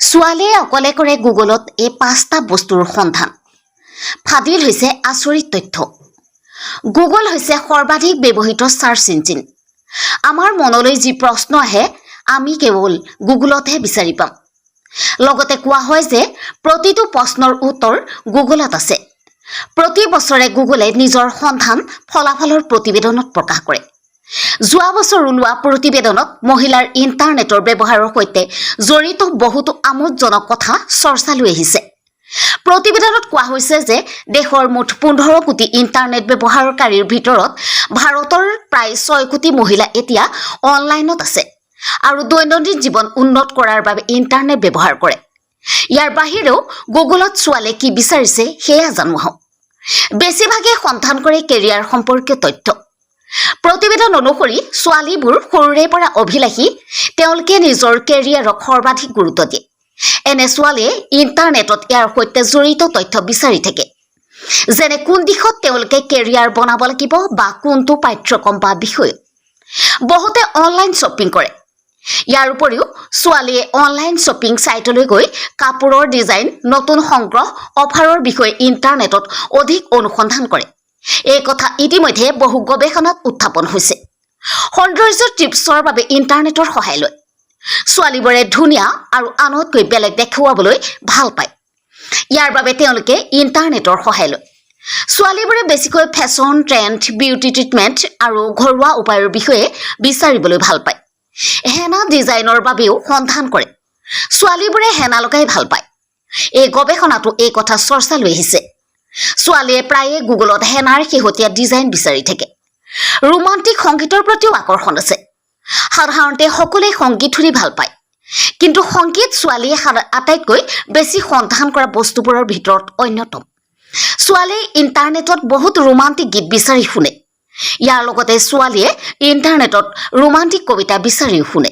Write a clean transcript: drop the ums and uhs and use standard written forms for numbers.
ছোৱালীয়ে অকলে কৰে গুগলত এই পাঁচটা বস্তুৰ সন্ধান। ফাদিল হৈছে আচৰিত তথ্য। গুগল হৈছে সৰ্বাধিক ব্যৱহৃত চাৰ্চ ইঞ্জিন। আমাৰ মনলৈ যি প্ৰশ্ন আহে, আমি কেৱল গুগলতহে বিচাৰি পাম। লগতে কোৱা হয় যে প্ৰতিটো প্ৰশ্নৰ উত্তৰ গুগলত আছে। প্ৰতি বছৰে গুগলে নিজৰ সন্ধান ফলাফলৰ প্ৰতিবেদনত প্ৰকাশ কৰে। যোৱা বছৰ ওলোৱা প্ৰতিবেদনত মহিলাৰ ইণ্টাৰনেটৰ ব্যৱহাৰৰ সৈতে জড়িত বহুতো আমোদজনক কথা চৰ্চালৈ আহিছে। প্ৰতিবেদনত কোৱা হৈছে যে দেশৰ মুঠ 15 কোটি ইণ্টাৰনেট ব্যৱহাৰকাৰীৰ ভিতৰত ভাৰতৰ প্ৰায় 6 কোটি মহিলা এতিয়া অনলাইনত আছে আৰু দৈনন্দিন জীৱন উন্নত কৰাৰ বাবে ইণ্টাৰনেট ব্যৱহাৰ কৰে। ইয়াৰ বাহিৰেও গুগলত ছোৱালীয়ে কি বিচাৰিছে, সেয়া জানো আহক। বেছিভাগে সন্ধান কৰে কেৰিয়াৰ সম্পৰ্কীয় তথ্য। প্ৰতিবেদন অনুসৰি ছোৱালীবোৰ সৰুৰে পৰা অভিলাষী। তেওঁলোকে নিজৰ কেৰিয়াৰক সৰ্বাধিক গুৰুত্ব দিয়ে। এনে ছোৱালীয়ে ইণ্টাৰনেটত ইয়াৰ সৈতে জড়িত তথ্য বিচাৰি থাকে, যেনে কোন দিশত তেওঁলোকে কেৰিয়াৰ বনাব লাগিব বা কোনটো পাঠ্যক্ৰম বা বিষয়ত। বহুতে অনলাইন শ্বপিং কৰে। ইয়াৰ উপৰিও ছোৱালীয়ে অনলাইন শ্বপিং ছাইটলৈ গৈ কাপোৰৰ ডিজাইন, নতুন সংগ্ৰহ, অফাৰৰ বিষয়ে ইণ্টাৰনেটত অধিক অনুসন্ধান কৰে। এই কথা ইতিমধ্যে বহু গৱেষণাত উত্থাপন হৈছে। সৌন্দৰ্য টিপছৰ বাবে ইণ্টাৰনেটৰ সহায় লয়। ছোৱালীবোৰে ধুনীয়া আৰু আনতকৈ বেলেগ দেখুৱাবলৈ ভাল পায়। ইয়াৰ বাবে তেওঁলোকে ইণ্টাৰনেটৰ সহায় লয়। ছোৱালীবোৰে বেছিকৈ ফেশ্বন ট্ৰেণ্ড, বিউটি ট্ৰিটমেণ্ট আৰু ঘৰুৱা উপায়ৰ বিষয়ে বিচাৰিবলৈ ভাল পায়। হেনা ডিজাইনৰ বাবেও সন্ধান কৰে। ছোৱালীবোৰে হেনা লগাই ভাল পায়। এই গৱেষণাতো এই কথা চৰ্চালৈ আহিছে। ছোৱালীয়ে প্ৰায়ে গুগলত হেনাৰ শেহতীয়া ডিজাইন বিচাৰি থাকে। ৰোমান্টিক সংগীতৰ প্ৰতিও আকৰ্ষণ আছে। সাধাৰণতে সকলোৱে সংগীত শুনি ভাল পায়, কিন্তু সংগীত ছোৱালীয়ে আটাইতকৈ বেছি সন্ধান কৰা বস্তুবোৰৰ ভিতৰত অন্যতম। ছোৱালীয়ে ইণ্টাৰনেটত বহুত ৰোমান্টিক গীত বিচাৰি শুনে। ইয়াৰ লগতে ছোৱালীয়ে ইণ্টাৰনেটত ৰোমান্টিক কবিতা বিচাৰিও শুনে।